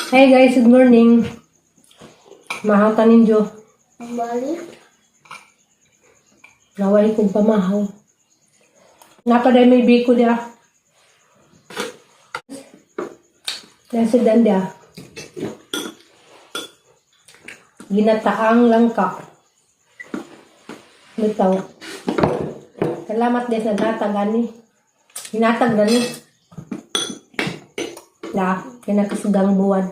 Hey guys, good morning. Mahaw ta ninyo. Balik. Naway kong pamahaw. Napaday may biko dia. Yan si Dan dia. Ginataang langka. Lutaw. Salamat des na natag ani. Hinatag gani. La, kinakasugang buwad.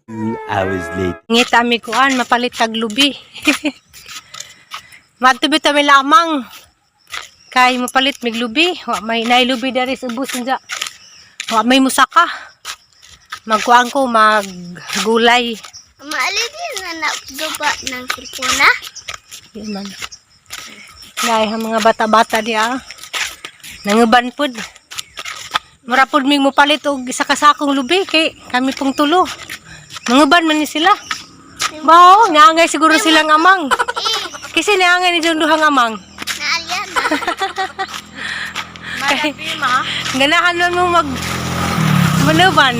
2 hours later. Ngita mi kuan mapalit tag lubi. Matubit mi lamang. Kay mapalit mig lubi, wa may nay lubi diri sa ubos unja. Wa may musaka. Magkuan ko maggulay. Maalit yun na nagduba ng silpuna. Di man. Nay ang mga bata-bata diya. Nanguban pud. Mura pud mig mopalit og isa ka sakong lubi kay kami pong tulo. Nanguban man ni sila. Bao, naangay siguro silang amang. Kasi naangay ni John duhang amang. Naalyan na. Malabi ma. Ganahan man mo mag manuban.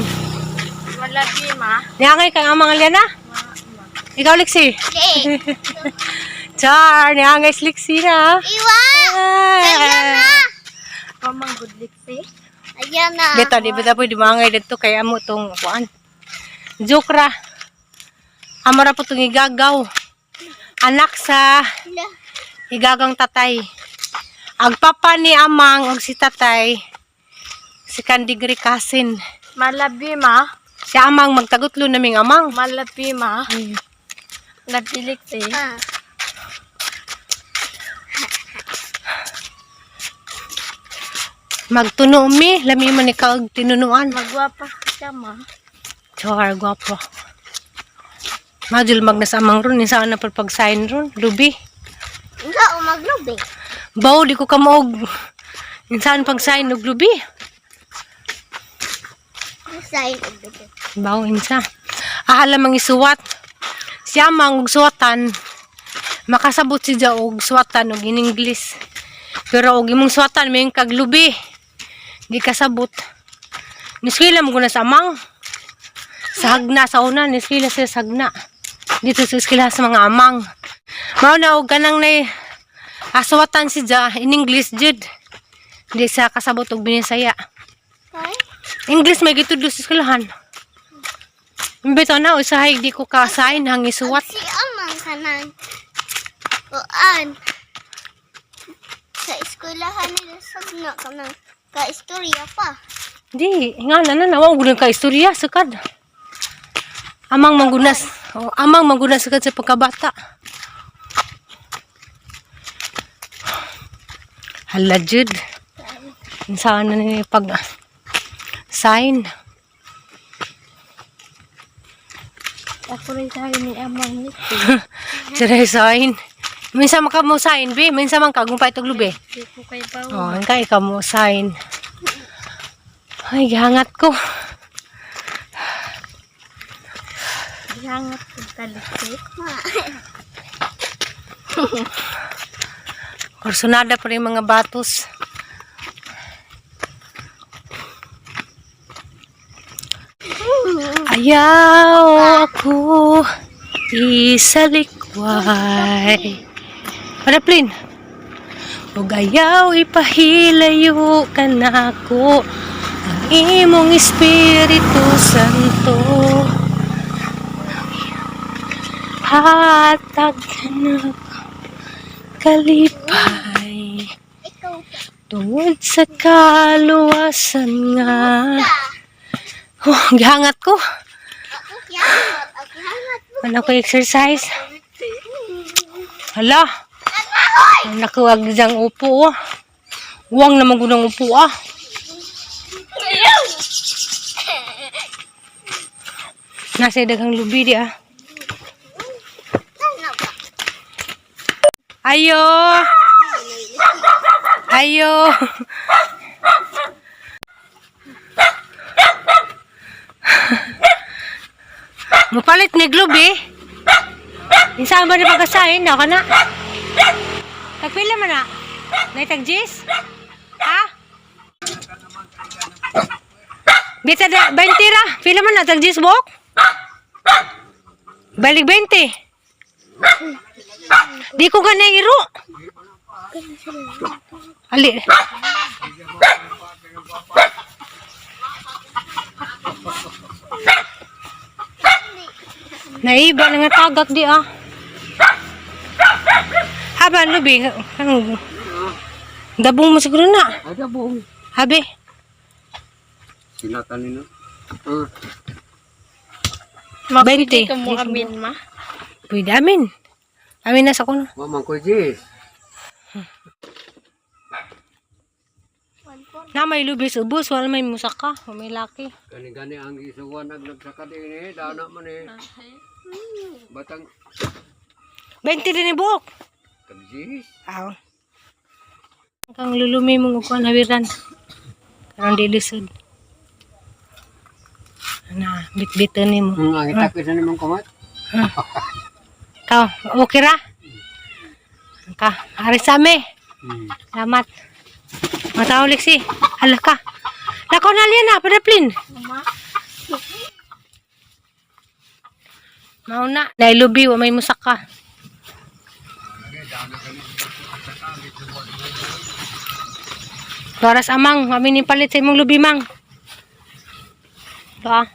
Malabi ma. Niangay kang amang alyan na? Ikaw, Lixie. Di. Char, niangay si Lixie na. Iwa! Ayan na! Pamanggod liksi. Ayan na. Dito, di ba pwede maangay dito kay amo tong kuan. Joke ra. Amo ra po tong igagaw. Anak sa Hala. igagang tatay. Ang papa ni amang og si tatay si degree cousin. Malabi ma. Si amang magtagutlo naming amang. Malabi ma. Labi liksi. Ah. Magtuno mi, lami man ikaw og tinunuan. Magwapa siya ma. Char, gwapo. Majul magnas amang ron, insaan na pag sign ron, lubi. Nga o maglubi. Baw, di ko kamaog. Insaan pag sign og lubi. Sign og lubi. Baw, insa. Ahala mang isuwat. Siya mang og suwatan. Makasabot si ja og suwatan og in English. Pero og imong suwatan may kag lubi. Di kasabot. Niskwela mo guna sa amang. Sa hagna sa una, niskwela sila sa hagna. Dito sa eskwela sa mga amang. Mao na og kanang nay asuwatan si ja in English jud. Di sa kasabot og binisaya. Ay? English may gitudlo sa eskwelahan. Imbitaw na usahay di ko ka-sign hang isuwat. Si amang kanang kuan. Sa eskwelahan nila sagna kanang kaistorya pa. Di, nga na na nawa gud ka istorya sukad. Amang manggunas, oh, amang manggunas sukad sa pagkabata. Hala jud. Saan na ni pag sign? Ako rin tayo ni amang liksi. Siray sign. Minsan man ka mo sign, be. Minsan man ka gumpay tog lubi. Di ko kay bawo. Oh, ang kay ka mo sign. Ay, gihangat ko. Gihangat ko ta liksi. Kursunada pa rin mga batos. Ayaw ako isalikway. Para plin. Ug ayaw ipahilayo ka na ako ang imong Espiritu Santo. Hatag na kalipay. Ikaw pa. Tungod sa kaluwasan nga. Oh, gihangat ko. Ako gihangat. Ako gihangat. Ano ko exercise? Hala. Naku, wag diyang upo. Oh. Huwag naman gunang upo ah. Nasa daghang lubi di ah. Ano ba? Ayo. Ayo. Mupalit ni Globe eh. Insa ba ni pagkasahin na kana? Tagpila man na? Naitag jis? Ha? Bita da 20 ra. Pila man na tag jis buok? Balik 20. Di ko ganay iro. Ali. Naiba na nga tagak di ah. Haba lubi. Ano? Dabong mo siguro na. Ada buong. Habi. Sila tanin na. Mapili 20. ka mo amin ma. Pwede amin. Amin na sa kuno. Mamang ko jis. Na may lubi sa ubos, wala may musaka, wala may laki. Gani gani ang isuwan nag nagsaka din eh. Dana man eh. Batang 20 din ni buok. tagjis. Aw. Kang lulumi mong ukuan hawiran. Karon di lisod. Na, bitbitan nimo. Ang itakis na namang kamat. Kaw, okay ra? Ka, ari sa ame. Salamat. Mataw Lexi. Hala ka. Lakaw na liyan na, padaplin. Ma. Mauna, nailubi wa may musaka. Oras amang, amin ni palit sa imong lubi mang. Ito ah.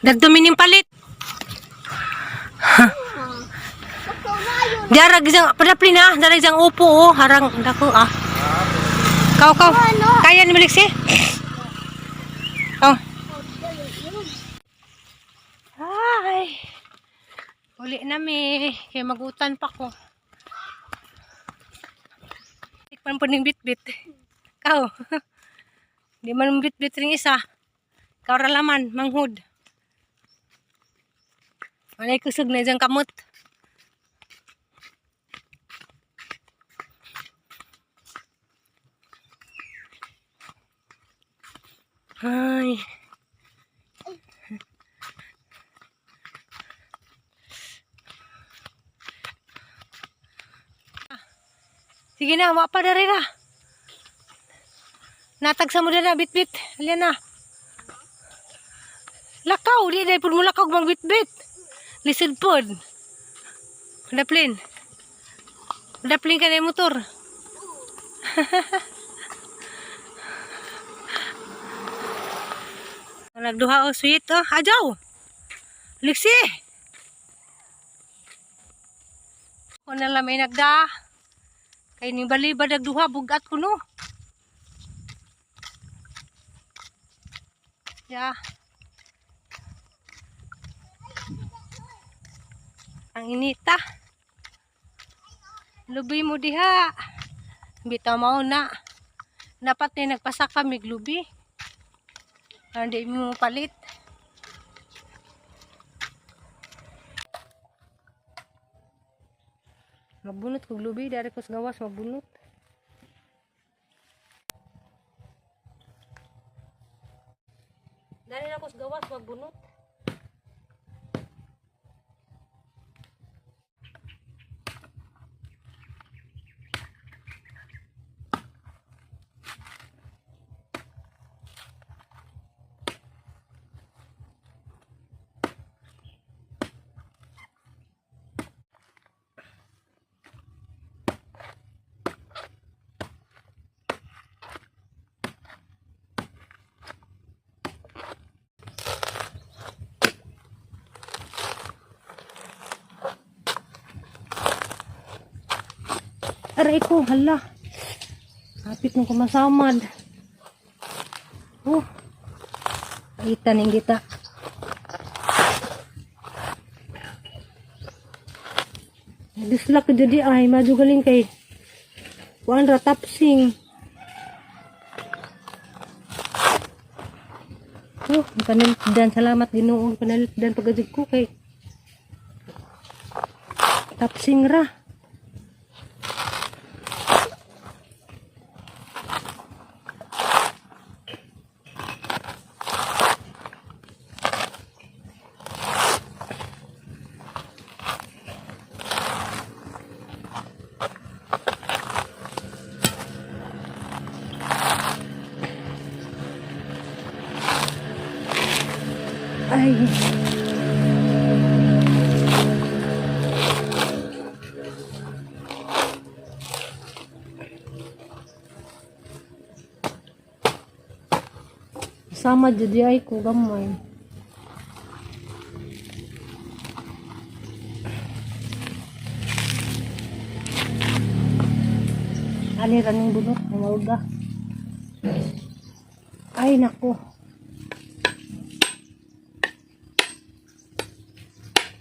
Dagdumi ning palit. Dara gisang padapli na, dara gisang upo oh, harang dako ah. Kaw kaw. Kaya ni Maliksi? Kaw. Ay. Uli na mi, kay magutan pa ko. Tikman po ning bitbit. Kaw. Di man bitbit ring isa. Kaw ra laman, manghud. Walay kusog na diyang kamot. Ay. Sige na, wa pa dari ra. Natagsa mo na bitbit. Alyan na. Lakaw, di dahil pud mo lakaw mang bitbit. Lisod pod. Daplin. Daplin ka na yung motor. Nagduha o sweet oh. Ajaw. Liksi. Kung na lang may nagda. Kay ni baliba nagduha bugat ko no. Ya. Ang inita. Lubi mo diha. Bitaw mao na. Dapat ni nagpasak kami lubi. Hindi mo palit. Magbunot kog lubi, dari ko sa gawas magbunot. Dari na ko sa gawas magbunot. Aray ko, hala. Hapit mo kumasamad. Oh. Ita ning gita. Dislak jadi ay maju galing kay kuan ra tapsing. Oh, kanalipdan salamat Ginoo kanalipdan pagajud ko kay tapsing ra. Ay. Sama jud ay ko gamay. Ali raning bunot ng uga. Ay nako.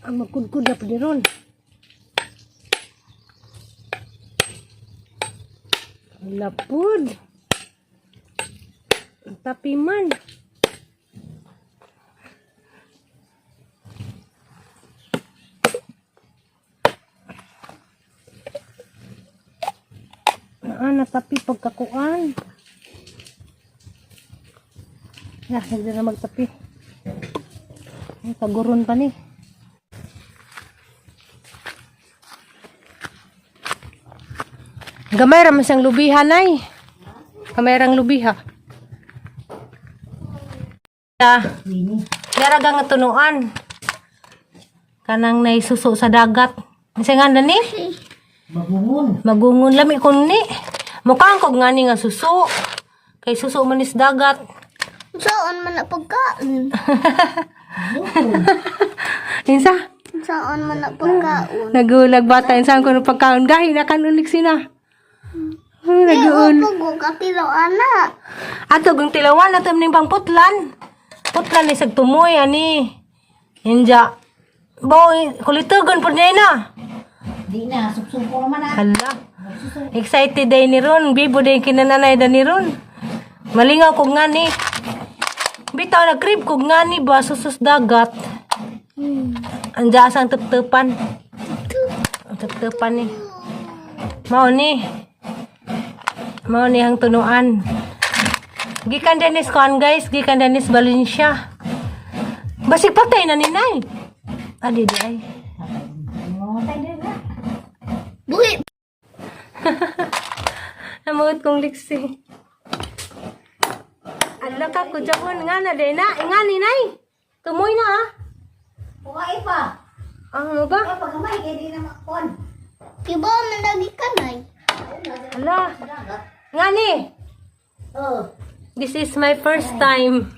Ang magkudkod na pud ron. Lapod. Ang tapi man. Naa natapi pagkakuan. Ya, hindi na magtapi. Ay, kaguron pa ni. Gamay ra man siyang lubihan ay. Gamay rang lubiha. Ya. Yara nga tunuan. Kanang naisuso sa dagat. Unsa nga ni? Magungon. Magungon lami kon ni. Mukhang kog ngani nga suso. Kay suso man is dagat. Saan man na pagkaon? Insa? Saan man na pagkaon? Nagulag bata insa ko ng pagkaon gahi na kanulik sina. Oh, naguol. Opo, katilaw ana. Ato gung tilawan ato ning pangputlan. Putlan ni sag tumoy ani. Inja. Boy, kulitugon pud niya na. Di na, supsupo naman ah. Hala. Excited day ni Ron. Bibo day kinananay da ni Ron. Malingaw kog ngani. Bitaw nagkrib kog ngani ba susus dagat. Anja asang teptepan. Ang teptepan ni. Mao ni. Mao ni ang tunuan. Gikan Dennis kuan guys, gikan Dennis Valencia. Basig patay na ni Nay. Adi di ay. Mamatay din na. Buhi. Namuot kong liksi. Ala ka kujahon nga na day na. Nga ni nay. Tumoy na ah. Bukai pa. Ang ano ba? Kaya pag gamay, kaya di na makuan. Kiba man lagi kanay. Ala. Nga ni. Oh. This is my first time.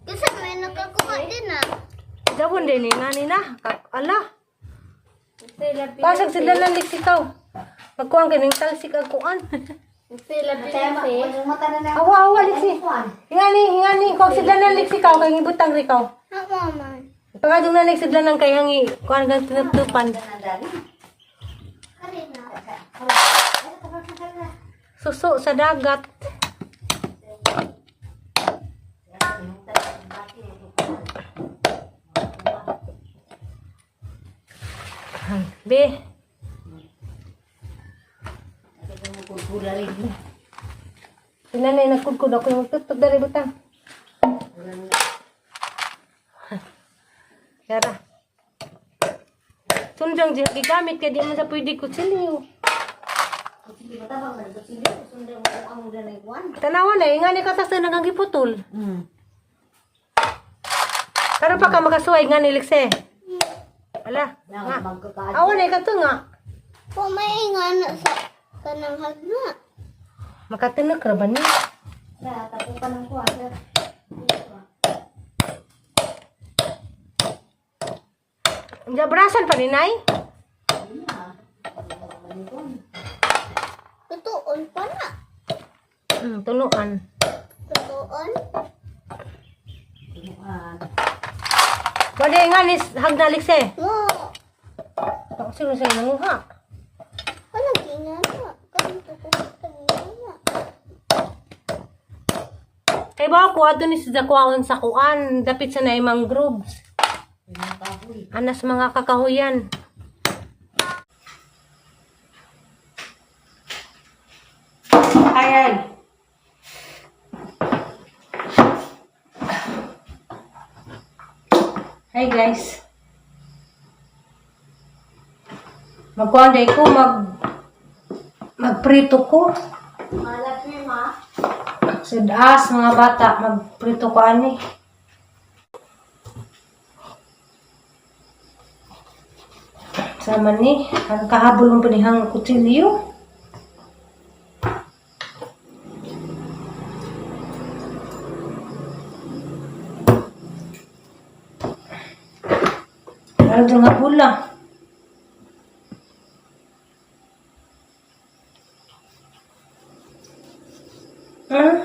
Kasi may nakakuha din ah. Jabon din ni nga ni na. Ala. Pasag sila ng liksi kaw. Magkuhan ka ng talsik ang kuan. Yung mata na na. Awa, awa, liksi. Hinga ni, hinga ni. Kung sila ng liksi kaw, kay ibutang ri kaw. Ako man. Pangadong na liksi sila ng kay hangi. Kuan kang tinuptupan. Karina. Suso sa dagat. Be. Sinanay nagkudkod ako yung magtutog dari butang. Yara. Sundang diya gigamit kay di man sa pwede kutsilyo. Tanawa na, nga ni katas na nang giputol. Karon pa ka makasuway nga ni Likse. Ala, nga. Awa na ikato nga. Pumay nga na sa kanang hagna. Makatinak ra ba ni? Jabrasan pa ni Nay? Tutuon pa na. Tunuan. Tutuon. Wala nga ni hagna Likse. Mo. Ako sino sa nanguha. Wala ginga na. Kanto ko nga na. Kay ba ko adto ni sa kuwaon sa kuan, dapit sa naay mangroves. Anas mga kakahuyan. Ayan. Hi guys. Magkuan day ko magprito ko. Malat niya ma. Sa Sudas mga bata, magprito ko ani. Sama ni, ang kahabol mong panihang kutsilyo. Ano itong habol ah? Hmm?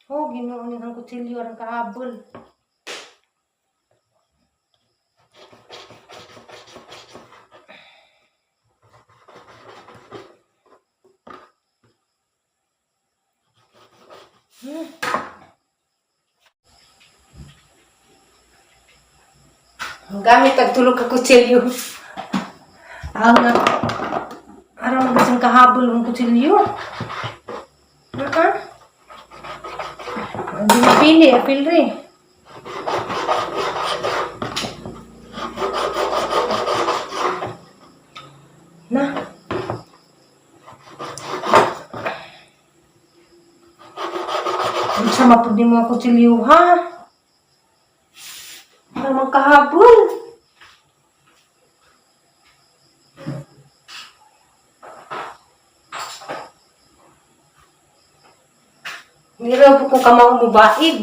Oh, Ginoo ni ang kutsilyo ang kahabol. Ang gamit ang tulog ka kutsilyo. Ang araw magasang kahabol ang kutsilyo. Uh-uh. Hindi mapili, apil rin. Na. Ang sama po din mga kutsilyo, ha? Para magkahabol. Hindi raw po ko kamaw mubaid.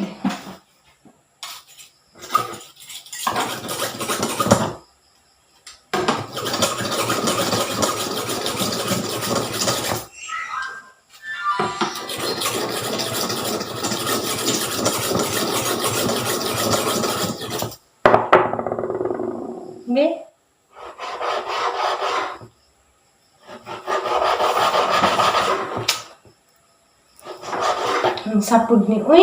Be? Ang sapod ni Uy.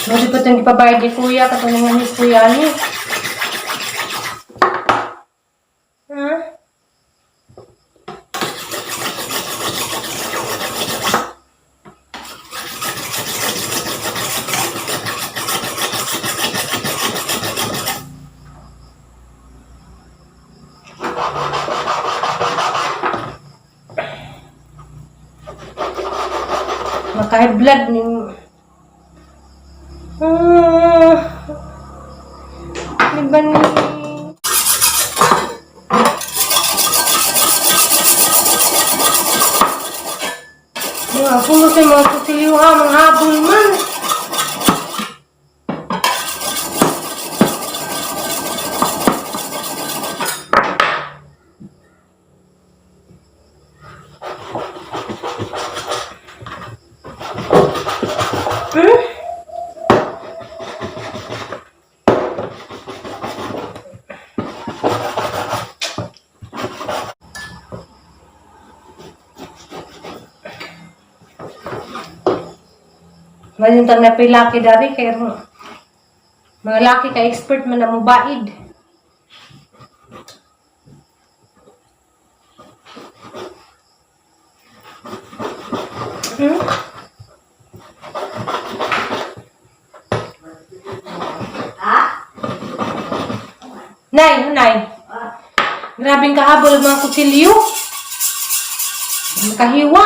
Mali pa itong ipabayad ni Kuya, katulungan ni Kuya ni. Ha? Maka-high blood ni. Ah. Di ba ni? Mga puno sa mga kutsilyo ha, mga habol man. Hmm? Malintang na laki dari kay mga laki ka expert man na mubaid. Hmm? Nay, nay. Grabing kahabol mga kutsilyo. Makahiwa.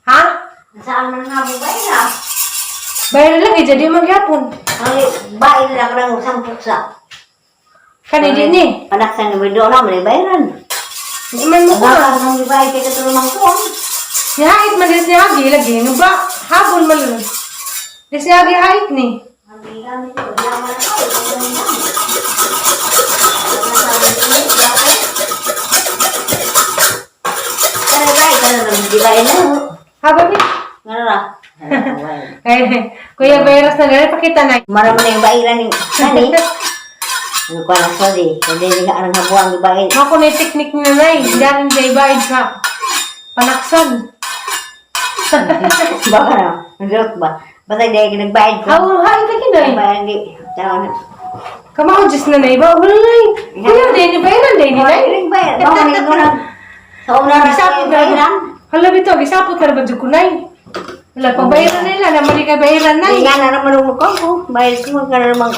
Ha? Saan man nga mo ba na? Bayar lagi jadi magyapon. Ang bain lang ng 10 sa. Kani din ni. Anak sa nabidyo na, may bayaran. Di man mo Ang ko. baka nang ibayad kay katulong ko. Nihait man din niya agi lagi nga ba habol man lang. Dis niya agi hait ni. Ang gamit ko, yaman ako, yaman lang. Kaya ba, ikaw na naman, di ba ina? Haba ni. Nga na. Ay, Kuya Bayras na dali pakita na. Marami na yung bailan ni Nani. Ano ko lang sorry. Hindi ka anong habuang ibain. Ako na yung technique na nay. Diyan sa ibaid sa panaksan. Baka na. Nagdurot ba? Basta hindi ka nagbayad ko. Aw, hait lagi nay. Nagbayad di. Tama na. Kamao just na nay ba wala nay. Kuya din ni bayaran din ni nay. Nagbayad. Baka na yung una. Sa una na Gisapot na bayaran. Hala bitaw gisapot na ba jud ko nay. Wala pa bayaran nila, naman di ka bayaran na. Ay, nga na naman ang mukha ko. Bayad ko magkana naman.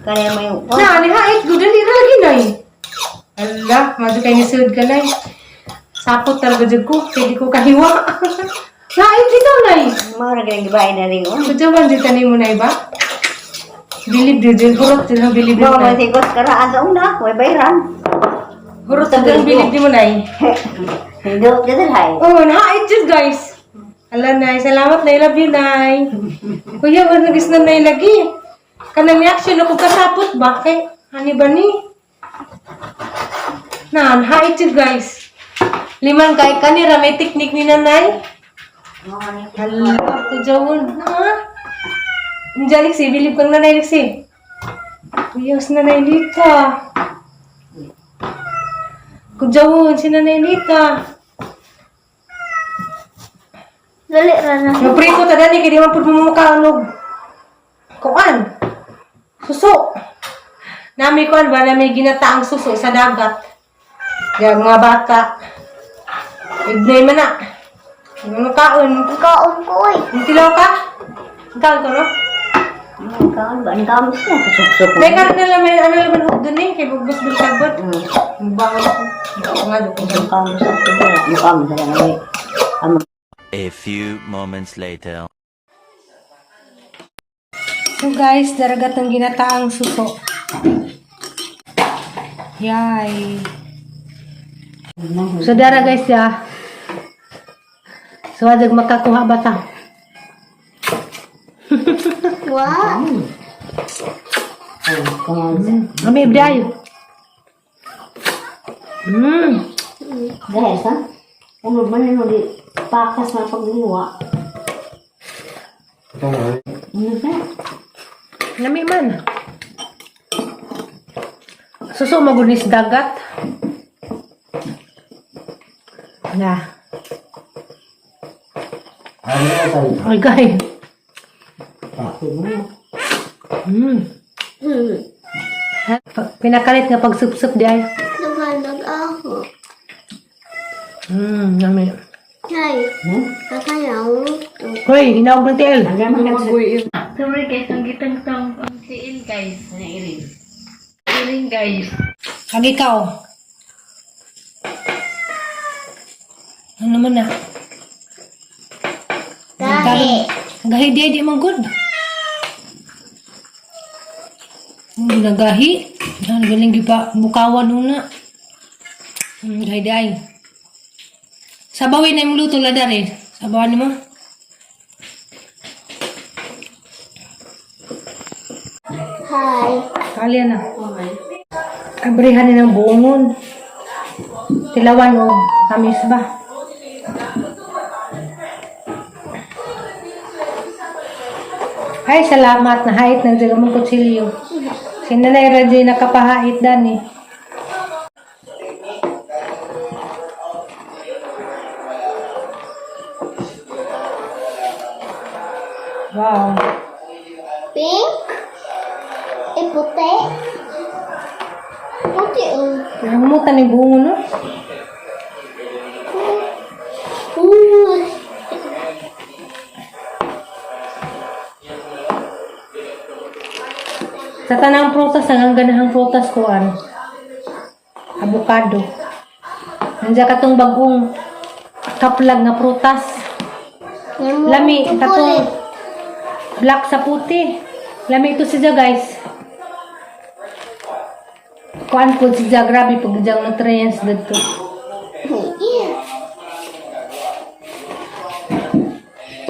Kaya may upo. Na, ni hait, good dali ra lagi nay. Ala, madyo kay nisud ka nay. Sapot talaga jud ko, kay di ko kahiwa. Lain dito nay. Mga na ganang gibain na rin. Oh. Kujawan jud tani mo nay ba? Bilib jud jud hurot jud ang bilib Mga mo nay. matikos karaan sa una. May bayaran. Hurot jud ang bilib di mo nay. Hindi ko dyan. Oh, nahait jud guys. Ala nay, salamat nay, love you nay. Kuya, wala nagis na nay lagi. Kanang reaction ako kasapot ba kay ani ba ni? Na, nahait jud guys. Liman kay kanira may technique ni nanay. Hala, kujawon. Na. Diyan, Lixie. Bilib kang nanay, Lixie. Kuya, si nanay Lita. Kujawon, si nanay Lita. Dali ra na. Nagprito ta dani kay di man pud mo makaon og kuan. Suso. Nami kuan ba na may ginataang suso sa dagat. Kaya mga bata. Ignay man na. Ano kaon? Ang kaon ko eh. Ang tilaw ka? Ang kaon ko no? Ang kaon ba? Ang kaon siya. Kusok-sok. May karon na laman ano laman hug dun eh kay bugbos bil sagbot. Bangon ko. Nga do ko. Ang kaon sa Ang kaon sa Ang A few moments later. So guys, daragat ng ginataang suso. Yay. So dara guys ya. So adag makakuha ba ta? Wa. kaon. Ami ibdayo. Dahil sa? Ano ba na di pakas na pagluwa? Ano ba? Lami man. Suso magunis dagat. Na. Ay, gay. Pinakalit nga pagsup-sup di ay. Dumalag ako. Lami. Hay. Kakayaw. Hoy, hinaog ng tiil. Sorry guys, ang gitang-tang ang tiil guys. Iring guys. Ag ikaw. Ano naman na? Gahi. Gahi di ay di man good. Hindi na gahi. Ang galing di pa bukawan una. Gahi di ay. Sabawin na yung luto ladar eh. Sabawan mo. Hi. Kali na. Abrihan ni ng buongon. Tilawan o tamis ba? Ay, salamat. Nahait ng dyan mong kutsilyo. Si Nanay Raji nakapahait dani. Wow. Pink. Eh, puti. Puti oh. Nangamutan ni buongon, no? Ooh. Sa tanang prutas, ang ganahang prutas ko, ano? Avocado. Nandiyan katong bagong kaplag nga prutas. Lami, katong black sa puti. Lami ito siya, guys. Kuan po siya, grabe pag diyang nutrients dito.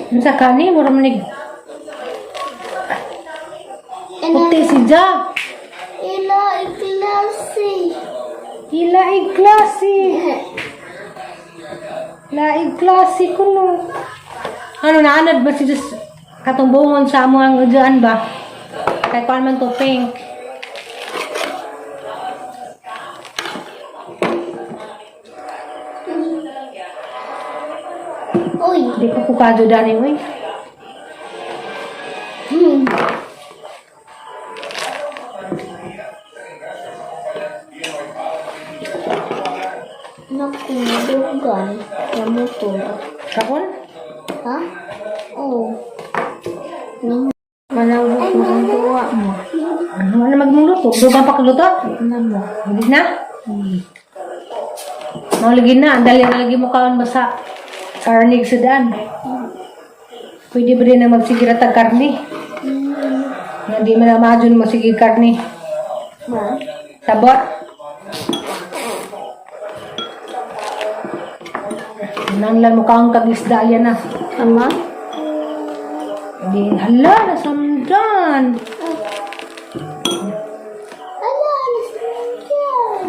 Ano sa kani, mura man nig puti siya. Ila iklase. Ilaig klase. Laig klase ko no. Ano naanad ba si Diyos katong buongon sa amo ang udyaan ba? Kay kuan man to pink. Uy. Di ko kukado dani oy. Naku, dugan. Namuto. Kaon? Ha? Malawak mo ang tuwa mo. Ano na magmuluto? Dugang pa kagluto? Ano mo? Hindi na? Mauligi na. Ang dali na lagi mo kaon basta karne sudan. Pwede ba rin na magsigira tag karne? Nga di man na maadyon magsige karne. Ma. Sabot. Nanglan mo kaon kag isda yan na. Ama? Di hala nasamdan. Ala, nasamdan.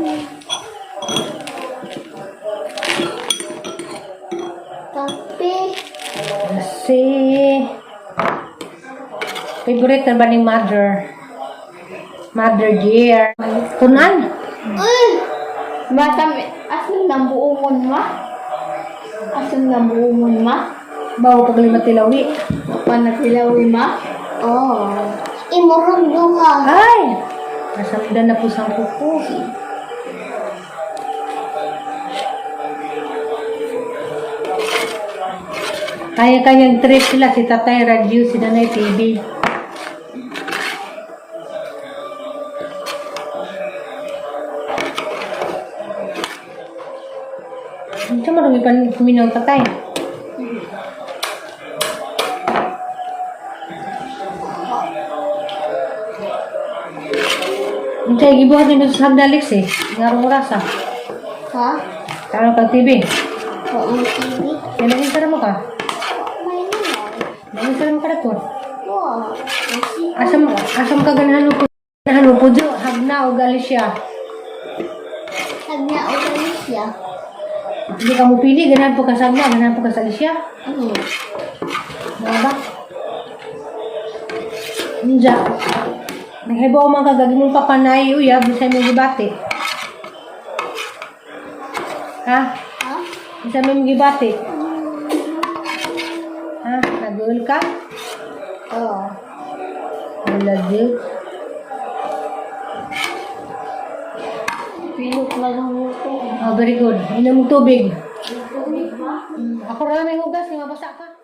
Kape. Kasi favorite na ba ni mother? Mother dear. Tunan. Uy! Bata, asan na buongon ma? Asan na buongon ma? Bawo paglima tilawi. Panatilawi ma? Oh. Imurong duha. Ay! Nasamdan na po sang kuko. Kanya-kanyang trip sila, si Tatay Radio, si Nanay TV. Ano marami pa kuminaw tatay? Ang kaya gibuhat niya sa Hagdalix eh. Ngarong oras ah. Ha? Tama ka TV. Oo, TV. Kaya nag-insara mo ka? May naman. Nag-insara mo ka na to. Wow. Kasi, Asam, asam ka ganahan po. Ganahan po jo. Hagna o gali siya. Hagna o siya. Hindi ka mo pili. Ganahan po ka sa hagna. Ganahan po ka sa alisya. Hmm. Mga ba? Nja. Naghibaw man ka gagi mong papanay uyab. Bisay mo gibati. Ha? Ha? Bisay mo gibati. Ha? Nagul ka? Oo. Wala jud. Pilot na lang ito. Oh, very good. Inom tubig. Ako ra may hugas, nga mabasa ka.